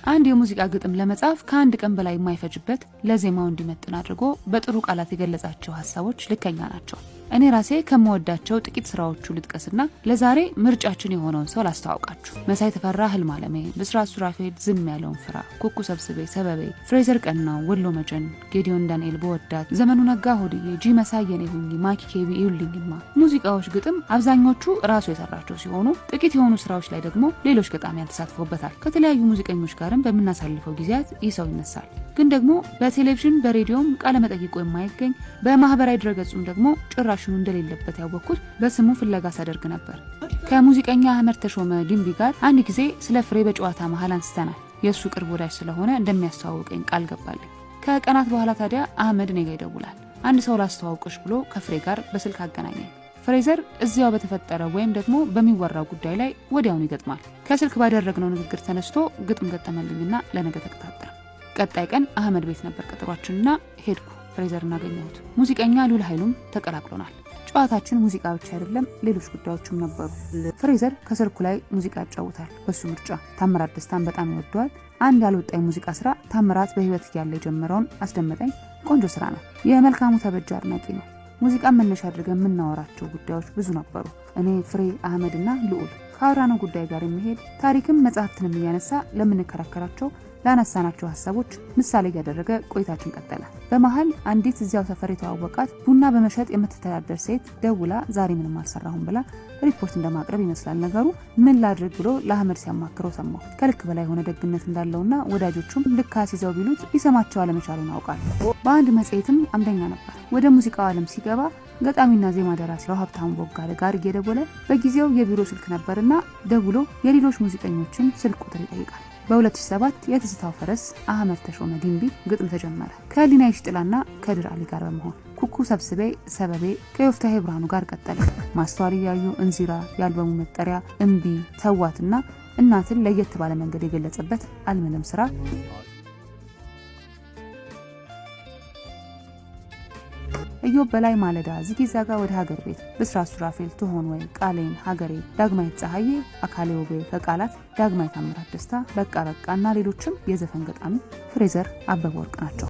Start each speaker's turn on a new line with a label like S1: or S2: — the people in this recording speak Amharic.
S1: አንድ የሙዚቃ ግጥም ለመጻፍ ከአንድ ቀን በላይ የማይፈጅበት፣ ለዜማው እንዲመጥን አድርጎ በጥሩ ቃላት የገለጻቸው ሀሳቦች ልከኛ ናቸው። እኔ ራሴ ከምወዳቸው ጥቂት ስራዎቹ ልጥቀስና ለዛሬ ምርጫችን የሆነውን ሰው ላስተዋውቃችሁ። መሳይ ተፈራ ህልም አለሜ፣ ብስራት ሱራፌል ዝም ያለውን ፍራ፣ ኩኩ ሰብስቤ ሰበቤ፣ ፍሬዘር ቀናው ወሎ መጀን፣ ጌዲዮን ዳንኤል በወዳት፣ ዘመኑ ነጋ ሆድዬ፣ ጂ መሳይ የኔ ሁኚ፣ ማኪ ኬቢ ይውልኝማ ሙዚቃዎች ግጥም አብዛኞቹ ራሱ የሰራቸው ሲሆኑ ጥቂት የሆኑ ስራዎች ላይ ደግሞ ሌሎች ገጣሚያን ተሳትፎበታል። ከተለያዩ ሙዚቀኞች ጋርም በምናሳልፈው ጊዜያት ይህ ሰው ይነሳል። ግን ደግሞ በቴሌቪዥን በሬዲዮም ቃለመጠይቁ የማይገኝ፣ በማህበራዊ ድረገጹም ደግሞ ጭራሽኑ እንደሌለበት ያወቅኩት በስሙ ፍለጋ ሳደርግ ነበር። ከሙዚቀኛ አህመድ ተሾመ ድንቢ ጋር አንድ ጊዜ ስለ ፍሬ በጨዋታ መሀል አንስተናል። የእሱ ቅርብ ወዳጅ ስለሆነ እንደሚያስተዋውቀኝ ቃል ገባልኝ። ከቀናት በኋላ ታዲያ አህመድ እኔ ጋ ይደውላል። አንድ ሰው ላስተዋውቅሽ ብሎ ከፍሬ ጋር በስልክ አገናኘኝ። ፍሬዘር እዚያው በተፈጠረ ወይም ደግሞ በሚወራው ጉዳይ ላይ ወዲያውኑ ይገጥማል። ከስልክ ባደረግነው ንግግር ተነስቶ ግጥም ገጠመልኝና ለነገ ተቀጣጠረ። ቀጣይ ቀን አህመድ ቤት ነበር ቀጠሯችንና ሄድኩ። ፍሬዘርን አገኘሁት። ሙዚቀኛ ሉል ኃይሉም ተቀላቅሎናል። ጨዋታችን ሙዚቃ ብቻ አይደለም፣ ሌሎች ጉዳዮችም ነበሩ። ፍሬዘር ከስልኩ ላይ ሙዚቃ ያጫውታል። በሱ ምርጫ ታምራት ደስታን በጣም ይወደዋል። አንድ ያልወጣ የሙዚቃ ስራ ታምራት በህይወት እያለ የጀመረውን አስደመጠኝ። ቆንጆ ስራ ነው። የመልካሙ ተበጀ አድናቂ ነው። ሙዚቃን መነሻ አድርገን የምናወራቸው ጉዳዮች ብዙ ነበሩ። እኔ፣ ፍሬ፣ አህመድና ልዑል ካወራነው ጉዳይ ጋር የሚሄድ ታሪክም መጽሐፍትንም እያነሳ ለምንከራከራቸው ላነሳናቸው ሀሳቦች ምሳሌ እያደረገ ቆይታችን ቀጠለ። በመሀል አንዲት እዚያው ሰፈር የተዋወቃት ቡና በመሸጥ የምትተዳደር ሴት ደውላ ዛሬ ምንም አልሰራሁም ብላ ሪፖርት እንደማቅረብ ይመስላል ነገሩ። ምን ላድርግ ብሎ ለአህመድ ሲያማክረው ሰማሁ። ከልክ በላይ የሆነ ደግነት እንዳለውና ወዳጆቹም ልክ አስይዘው ቢሉት ሊሰማቸው አለመቻሉን አውቃለሁ። በአንድ መጽሔትም አምደኛ ነበር። ወደ ሙዚቃው ዓለም ሲገባ ገጣሚና ዜማ ደራሲ ሀብታሙ ቦጋለ ጋር እየደወለ፣ በጊዜው የቢሮ ስልክ ነበርና፣ ደውሎ የሌሎች ሙዚቀኞችን ስልክ ቁጥር ይጠይቃል። በ2007 የትዝታው ፈረስ አህመድ ተሾመ ዲንቢ ግጥም ተጀመረ። ከህሊና ይሽጥላና ከድር አሊ ጋር በመሆን ኩኩ ሰብስቤ ሰበቤ ከዮፍታሔ ብርሃኑ ጋር ቀጠለ። ማስተዋል እያዩ እንዚራ የአልበሙ መጠሪያ፣ እምቢ ተዋትና እናትን ለየት ባለ መንገድ የገለጸበት አልምልም ስራ፣ ኢዮብ በላይ ማለዳ፣ ዚጊዛጋ ወደ ሀገር ቤት፣ ብስራት ሱራፌል ትሆን ወይ፣ ቃሌን ሀገሬ፣ ዳግማዊት ፀሐዬ አካሌ ውቤ ከቃላት፣ ዳግማዊ ታምራት ደስታ በቃ በቃ እና ሌሎችም የዘፈን ገጣሚ ፍሬዘር አበበ ወርቅ ናቸው።